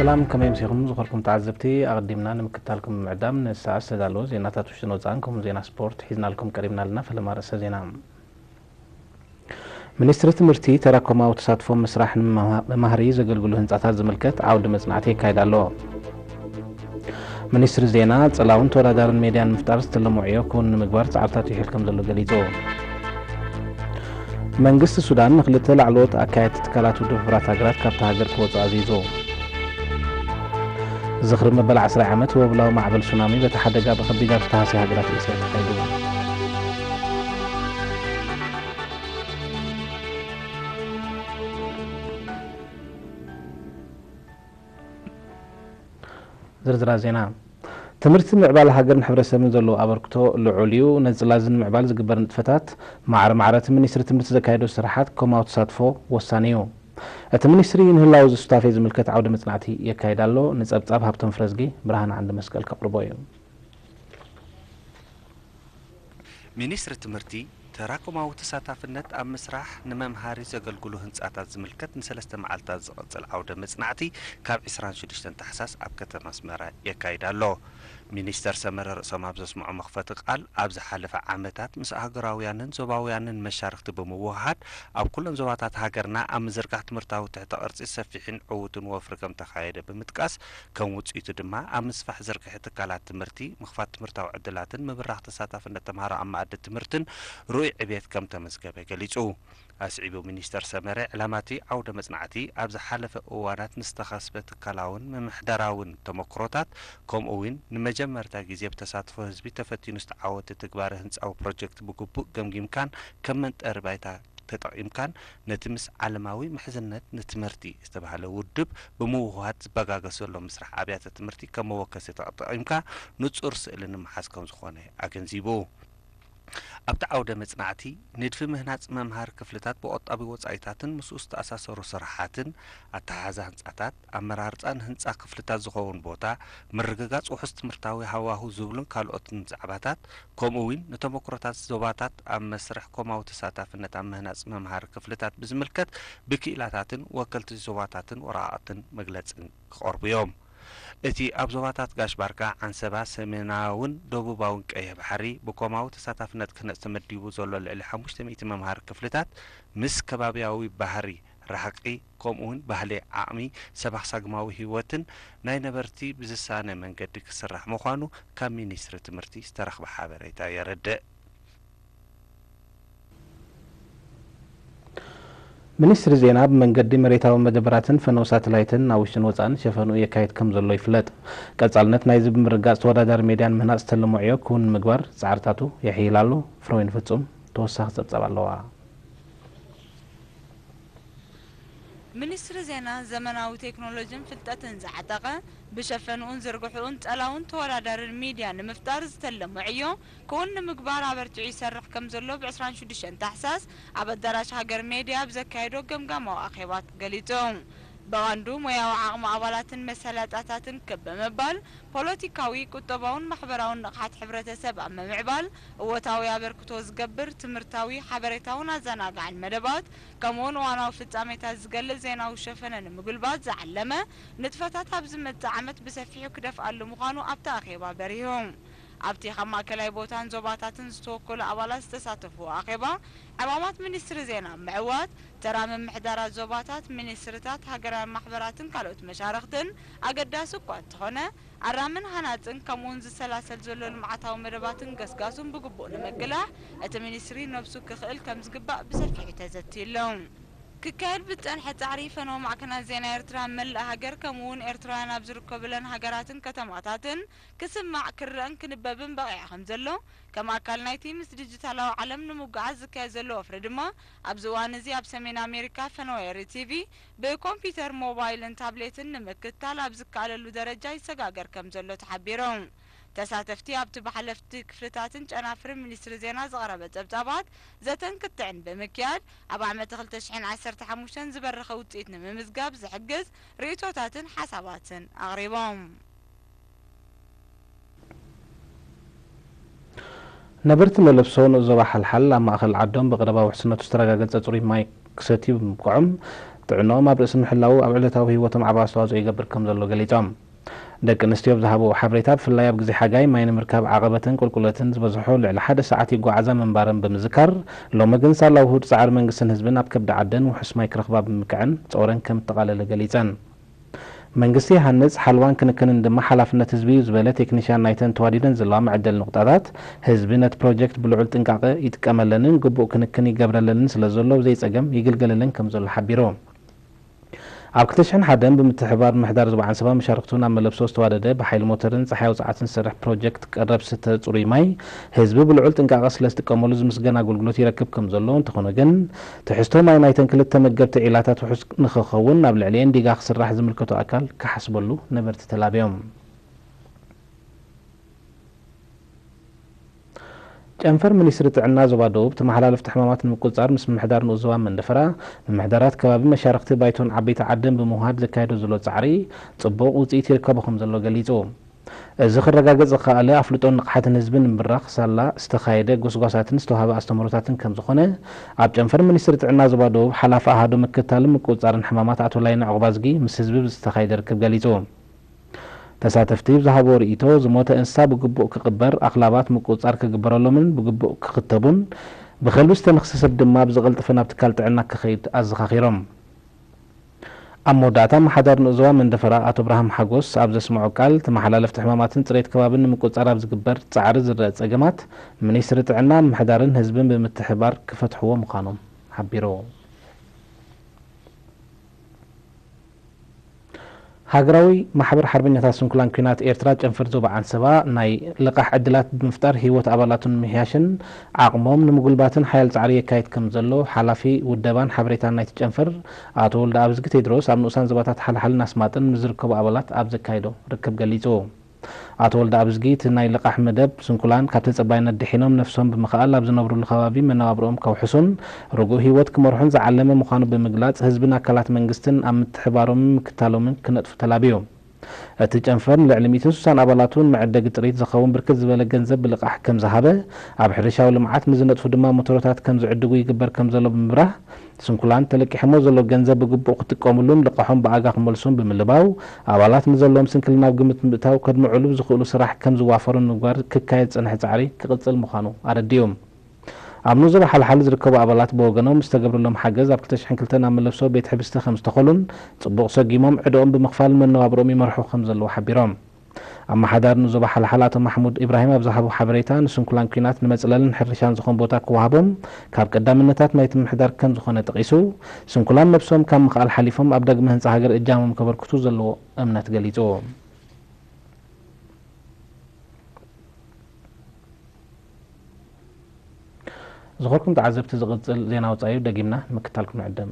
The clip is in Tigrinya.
ሰላም፣ ከመይ ኣምሲኹም ዝኸርኩም ተዓዘብቲ? ኣቐዲምና ንምክታልኩም ምዕዳም ንሰዓት ዝተዳለወ ዜናታት ውሽጥን ወጻእን ከምኡ ዜና ስፖርት ሒዝናልኩም ቀሪብና ኣለና። ፈለማ ርእሰ ዜና። ሚኒስትሪ ትምህርቲ ተራኮማዊ ተሳትፎ ምስራሕ ንመማ-፣ መማህሪ ዘገልግሉ ህንጻታት ዝምልከት ዓውዲ መጽናዕቲ የካይድ ኣሎ። ሚኒስትሪ ዜና፣ ጽላውን ተወዳዳርን ሜድያን ምፍጣር ዝተለሞ ዕዮ ክውን ንምግባር ጻዕርታት ይሕል ከም ዘሎ ገሊጹ። መንግስቲ ሱዳን ንክልተ ላዕለዎት ኣካየድቲ ትካላት ውድብ ሕቡራት ሃገራት ካብታ ሃገር ክወጹ ኣዚዙ። ዝኽሪ መበል ዓስራይ ዓመት ወብላዊ ማዕበል ሱናሚ በቲ ሓደጋ ብኸቢድ ኣብ ዝተሃስያ ሃገራት እስያ ተኻይዱ። ዝርዝራት ዜና። ትምህርቲ ምዕባለ ሃገርን ሕብረተሰብን ዘለዎ ኣበርክቶ ልዑል እዩ። ነዚ ጽላል እዚ ንምዕባል ዝግበር ንጥፈታት ማዕረ ማዕረ እቲ ሚኒስትሪ ትምህርቲ ዘካየዶ ስራሓት ኮማዊ ተሳትፎ ወሳኒ እዩ። እቲ ሚኒስትሪ ንህላወ እዚ ሱታፌ ዝምልከት ዓውደ መጽናዕቲ የካይድ ኣሎ። ንጸብጻብ ሃብቶም ፍረዝጊ ብርሃን ዓንዲ መስቀል ከቕርቦ እዩ። ሚኒስትሪ ትምህርቲ ተራኮማዊ ተሳታፍነት ኣብ ምስራሕ ንመምሃሪ ዘገልግሉ ህንፃታት ዝምልከት ንሰለስተ መዓልታት ዝቐፅል ዓውደ መፅናዕቲ ካብ ዕስራን ሽዱሽተን ታሕሳስ ኣብ ከተማ ኣስመራ የካይድ ኣሎ። ሚኒስተር ሰመረ ርእሶም ኣብ ዘስምዖ መኽፈቲ ቃል፣ ኣብ ዝሓለፈ ዓመታት ምስ ኣህጉራውያንን ዞባውያንን መሻርኽቲ ብምውህሃድ ኣብ ኩለን ዞባታት ሃገርና ኣብ ምዝርጋሕ ትምህርታዊ ትሕተ ቅርጺ ሰፊሕን ዕዉትን ወፍሪ ከም ተኻየደ ብምጥቃስ፣ ከም ውጽኢቱ ድማ ኣብ ምስፋሕ ዝርግሐ ትካላት ትምህርቲ፣ ምኽፋት ትምህርታዊ ዕድላትን ምብራኽ ተሳታፍነት ተምሃሮ ኣብ መኣዲ ትምህርትን ርኡይ ዕብየት ከም ተመዝገበ ገሊጹ። ኣስዒቡ ሚኒስተር ሰመረ፣ ዕላማ እቲ ዓውደ መጽናዕቲ ኣብ ዝሓለፈ እዋናት ንዝተኸስበ ትካላውን ምምሕዳራውን ተመክሮታት፣ ከምኡ እውን ንመጀመርታ ግዜ ብተሳትፎ ህዝቢ ተፈቲኑ ዝተዓወተ ትግባረ ህንጻዊ ፕሮጀክት ብግቡእ ገምጊምካን ከም መንጠሪ ባይታ ተጠቒምካን ነቲ ምስ ዓለማዊ ምሕዝነት ንትምህርቲ ዝተባህለ ውድብ ብምውህሃድ ዝበጋገስ ዘሎ ምስራሕ ኣብያተ ትምህርቲ ከም መወከሲ ተጠቒምካ ንጹር ስእሊ ንምሓዝ ከም ዝኾነ ኣገንዚቡ። ኣብቲ ዓውደ መጽናዕቲ፣ ንድፊ ምህናጽ መምሃሪ ክፍልታት ብቆጣቢ ወጻኢታትን ምስኡ ዝተኣሳሰሩ ስራሓትን፣ ኣተሓሕዛ ህንጻታት፣ ኣመራርጻ ንህንጻ ክፍልታት ዝኸውን ቦታ፣ ምርግጋጽ ውሑስ ትምህርታዊ ሃዋሁ ዝብሉን ካልኦትን ዛዕባታት፣ ከምኡ እውን ንተመክሮታት ዞባታት ኣብ መስርሕ ኮማዊ ተሳታፍነት ኣብ ምህናጽ መምሃሪ ክፍልታት ብዝምልከት ብክኢላታትን ወከልቲ ዞባታትን ወረቓቕትን መግለጽን ክቐርቡ እዮም። እቲ ኣብ ዞባታት ጋሽ ባርካ፣ ዓንሰባ፣ ሰሜናውን ደቡባውን ቀይሕ ባሕሪ ብኮማዊ ተሳታፍነት ክህነጽ ተመዲቡ ዘሎ ልዕሊ ሓሙሽተ ሚእቲ መምሃሪ ክፍልታት፣ ምስ ከባብያዊ ባህሪ ርሕቂ፣ ከምኡውን ባህሊ ዓቕሚ ሰባኽ ሳግማዊ ህይወትን ናይ ነበርቲ ብዝሳነ መንገዲ ክስራሕ ምዃኑ ካብ ሚኒስትሪ ትምህርቲ ዝተረኽበ ሓበሬታ የረድእ። ሚኒስትሪ ዜና ብመንገዲ መሬታዊ መደበራትን ፈነው ሳተላይትን ናብ ውሽጥን ወጻእን ሸፈንኡ የካይድ ከም ዘሎ ይፍለጥ። ቀጻልነት ናይዚ ብምርጋጽ ተወዳዳሪ ሜድያ ንምህናጽ ዝተለሞ ዕዮ ክውን ንምግባር ጻዕርታቱ የሕይል ኣሎ። ፍረወይኒ ፍጹም ተወሳኺ ጸብጻብ ኣለዋ። ሚኒስትሪ ዜና ዘመናዊ ቴክኖሎጂን ፍልጠትን ዝዓጠቐ፣ ብሸፈንኡን ዝርግሕኡን ጸላውን ተወዳዳርን ሚድያ ንምፍጣር ዝተለሞ ዕዮ ክውን ንምግባር ኣበርቲዑ ይሰርሕ ከም ዘሎ ብ ዕስራን ሽዱሽተን ታሕሳስ ኣብ ኣዳራሽ ሃገር ሜድያ ኣብ ዘካየዶ ገምጋማዊ ኣኼባ ገሊጹ። ብቐንዱ ሞያዊ ዓቕሚ ኣባላትን መሳለጥያታትን ክብ ብምባል፣ ፖለቲካዊ፣ ቁጠባውን ማሕበራውን ንቕሓት ሕብረተሰብ ኣብ ምምዕባል እወታዊ ኣበርክቶ ዝገብር ትምህርታዊ፣ ሓበሬታውን ኣዘናጋዕን መደባት፣ ከምኡውን እዋናዊ ፍጻሜታት ዝገልጽ ዜናዊ ሸፈነ ንምጉልባት ዝዓለመ ንጥፈታት ኣብ ዝመጽእ ዓመት ብሰፊሑ ክደፍኣሉ ምዃኑ ኣብቲ ኣኼባ በሪሁ። ኣብቲ ካብ ማእከላይ ቦታን ዞባታትን ዝተወከሉ ኣባላት ዝተሳተፍዎ ኣኼባ፣ ዕማማት ሚኒስትሪ ዜና ኣብ ምዕዋት፣ ተራ ምምሕዳራት ዞባታት፣ ሚኒስትሪታት፣ ሃገራውያን ማሕበራትን ካልኦት መሻርኽትን ኣገዳሲ እኳ እንተኾነ፣ ኣራምን ሃናጽን ከምኡውን ዝሰላሰል ዘሎ ልምዓታዊ መደባትን ገስጋሱን ብግቡእ ንምቅላሕ እቲ ሚኒስትሪ ነብሱ ክኽእል ከም ዝግባእ ብሰፊሑ ተዘትዩ ኣሎ። ክካየድ ብዝጸንሐ ጻዕሪ ፈነወ ማዕከናት ዜና ኤርትራ ኣብ መላእ ሃገር ከምኡውን ኤርትራውያን ኣብ ዝርከቡለን ሃገራትን ከተማታትን ክስማዕ፣ ክረኣን ክንበብን በቒዑ ከም ዘሎ፣ ከም ኣካል ናይቲ ምስ ዲጂታላዊ ዓለም ንምጉዓዝ ዝካየድ ዘሎ ወፍሪ ድማ፣ ኣብዚ እዋን እዚ ኣብ ሰሜን ኣሜሪካ ፈነወ ኤሪ ቲቪ ብኮምፒተር፣ ሞባይልን ታብሌትን ንምክትታል ኣብ ዝከኣለሉ ደረጃ ይሰጋገር ከም ዘሎ ተሓቢሩ። ተሳተፍቲ ኣብቲ ብሓለፍቲ ክፍልታትን ጨናፍርን ሚኒስትሪ ዜና ዝቐረበ ጸብጻባት ዘተን ክትዕን ብምክያድ፣ ኣብ ዓመተ ክልተ ሽሕን ዓሰርተ ሓሙሽተን ዝበረኸ ውጽኢት ንምምዝጋብ ዝሕግዝ ርእይቶታትን ሓሳባትን ኣቕሪቦም። ነበርቲ መለብሶ ንኡስ ዞባ ሓልሓል ኣብ ማእኸል ዓዶም ብቐረባ ውሕስነቱ ዝተረጋገጸ ጽሩይ ማይ ክሰትዩ ብምብቅዖም፣ ጥዕናኦም ኣብ ርእሲ ምሕላዉ ኣብ ዕለታዊ ህይወቶም ዓቢ ኣስተዋጽኦ ይገብር ከም ዘሎ ገሊጾም። ደቂ ኣንስትዮ ኣብ ዝሃብዎ ሓበሬታ፣ ብፍላይ ኣብ ግዜ ሓጋይ ማይ ንምርካብ ዓቐበትን ቁልቁለትን ዝበዝሖ ልዕሊ ሓደ ሰዓት ይጓዓዛ ምንባረን ብምዝካር፣ ሎሚ ግን ሳላ ውሁድ ጻዕሪ መንግስትን ህዝብን ኣብ ከብዲ ዓደን ውሑስ ማይ ክረኽባ ብምብቅዐን ጾረን ከም እተቓለለ ገሊጸን። መንግስቲ ይሃንጽ፣ ሓልዋን ክንክንን ድማ ሓላፍነት ህዝቢ እዩ ዝበለ ቴክኒሽያን ናይተን ተዋዲደን ዘለዋ መዐደሊ ንቑጣታት፣ ህዝቢ ነቲ ፕሮጀክት ብልዑል ጥንቃቐ ይጥቀመለንን ግቡእ ክንክን ይገብረለንን ስለ ዘሎ ብዘይ ጸገም ይግልገለለን ከም ዘሎ ሓቢሩ። ኣብ ክልተ ሽሕን ሓደን ብምትሕብባር ምምሕዳር ዞባ ዓንሰባ መሻርኽቱ ናብ መለብሶ ዝተዋደደ ብሓይሊ ሞተርን ጸሓይ ኣውጽዓትን ዝሰርሕ ፕሮጀክት ቀረብ ስተ ጽሩይ ማይ ህዝቢ ብልዑል ጥንቃቐ ስለ ዝጥቀመሉ ዝምስገን ኣገልግሎት ይረክብ ከም ዘሎ፣ እንተኾነ ግን ትሕዝቶ ማይ ናይተን ክልተ መገብቲ ዒላታት ውሑስ ንኽኸውን ኣብ ልዕሊኤን ዲጋ ክስራሕ ዝምልከቶ ኣካል ክሓስበሉ ነበርቲ ተላብዮም። ጨንፈር ሚኒስትሪ ጥዕና ዞባ ደቡብ ተመሓላለፍቲ ሕማማት ንምቁፅፃር ምስ ምምሕዳር ንኡስ ዞባ መንደፈራ፣ ምምሕዳራት ከባቢ፣ መሻርኽቲ ባይቶን ዓበይቲ ዓድን ብምውሃድ ዘካየዶ ዘሎ ፃዕሪ ፅቡቕ ውፅኢት ይርከቦ ከም ዘሎ ገሊፁ። እዚ ክረጋገፅ ዝኸኣለ ኣፍልጦን ንቕሓትን ህዝቢ ንምብራኽ ሳላ ዝተኻየደ ጎስጓሳትን ዝተዋሃበ ኣስተምህሮታትን ከም ዝኾነ ኣብ ጨንፈር ሚኒስትሪ ጥዕና ዞባ ደቡብ ሓላፊ ኣሃዱ ምክትታልን ምቁፅፃርን ሕማማት ኣቶ ላይነ ዑቕባዝጊ ምስ ህዝቢ ብዝተኻየደ ርክብ ገሊፁ። ተሳተፍቲ ብዝሃብዎ ርእይቶ፣ ዝሞተ እንስሳ ብግቡእ ክቕበር፣ ኣኽላባት ምቁጽጻር ክግበረሎምን ብግቡእ ክኽተቡን፣ ብኸልቢ ዝተነኽሰ ሰብ ድማ ብዝቐልጠፈ ናብ ትካል ጥዕና ክኸይድ ኣዘኻኺሮም። ኣብ መወዳእታ፣ ኣመሓዳሪ ንኡስ ዞባ መንደፈራ ኣቶ ኣብርሃም ሓጎስ ኣብ ዘስምዖ ቃል፣ ተመሓላለፍቲ ሕማማትን ጽሬት ከባብን ንምቁጽጻር ኣብ ዝግበር ጻዕሪ ዝረኣ ጸገማት፣ ሚኒስትሪ ጥዕና፣ ምምሕዳርን ህዝብን ብምትሕብባር ክፈትሕዎ ምዃኖም ሓቢሩ። ሃገራዊ ማሕበር ሓርበኛታት ስንኩላን ኲናት ኤርትራ ጨንፈር ዞባ ዓንሰባ ናይ ልቓሕ ዕድላት ብምፍጣር ህይወት ኣባላቱ ንምምሕያሽን ዓቕሞም ንምጉልባትን ሓያል ጻዕሪ የካይድ ከም ዘሎ ሓላፊ ውደባን ሓበሬታን ናይቲ ጨንፈር ኣቶ ወልደኣብዝጊ ቴድሮስ ኣብ ንኡሳን ዞባታት ሓልሓልን ኣስማጥን ምስ ዝርከቡ ኣባላት ኣብ ዘካየዶ ርክብ ገሊጹ። ኣቶ ወልደኣብዝጊ እቲ ናይ ልቓሕ መደብ ስንኩላን ካብ ተጸባይነት ድሒኖም ነፍሶም ብምኽኣል ኣብ ዝነብሩሉ ከባቢ መነባብሮኦም ከውሕሱን ርጉእ ህይወት ክመርሑን ዝዓለመ ምዃኑ ብምግላጽ፣ ህዝብን ኣካላት መንግስትን ኣብ ምትሕባሮምን ምክታሎምን ክነጥፉ ተላብዩ። እቲ ጨንፈር ንልዕሊ ሚእትን ስሳን ኣባላቱ ንመዐደጊ ጥሪት ዝኸውን ብርክት ዝበለ ገንዘብ ብልቓሕ ከም ዝሃበ፣ ኣብ ሕርሻዊ ልምዓት ንዝነጥፉ ድማ ሞተሮታት ከም ዝዕድጉ ይግበር ከም ዘሎ ብምብራህ፣ ስንኩላን ተለቂሖሞ ዘሎ ገንዘብ ብግቡእ ክጥቀሙሉን ልቓሖም ብኣጋ ክመልሱን ብምልባው፣ ኣባላት ንዘለዎም ስንክልና ኣብ ግምት ብምእታው ከድምዑሉ ብዝኽእሉ ስራሕ ከም ዝዋፈሩን ንምግባር ክካየድ ዝጸንሐ ጻዕሪ ክቕጽል ምዃኑ ኣረዲኡ። ኣብ ንኡስ ዞባ ሓልሓል ዝርከቡ ኣባላት ብወገኖም ዝተገብረሎም ሓገዝ ኣብ ክልተ ሽሕን ክልተን ኣብ መለብሶ ቤት ሕብስቲ ከም ዝተኸሉን ጽቡቕ ሰጊሞም ዕድኦም ብምኽፋል መነባብሮኦም ይመርሑ ከም ዘለዉ ሓቢሮም። ኣመሓዳሪ ንኡስ ዞባ ሓልሓል ኣቶ ማሕሙድ ኢብራሂም ኣብ ዝሃቦ ሓበሬታ፣ ንስንኩላን ኲናት ንመጽለልን ሕርሻን ዝኾን ቦታ ክወሃቦም ካብ ቀዳምነታት ናይቲ ምምሕዳር ከም ዝኾነ ጠቒሱ፣ ስንኩላን ነብሶም ካብ ምኽኣል ሓሊፎም ኣብ ዳግመ ህንጻ ሃገር እጃሞም ከበርክቱ ዘለዎ እምነት ገሊጹ። ዝኸርኩም ተዓዘብቲ፣ ዝቕጽል ዜና ወጻኢ እዩ፣ ደጊምና ንምክታልኩም ንዕድም።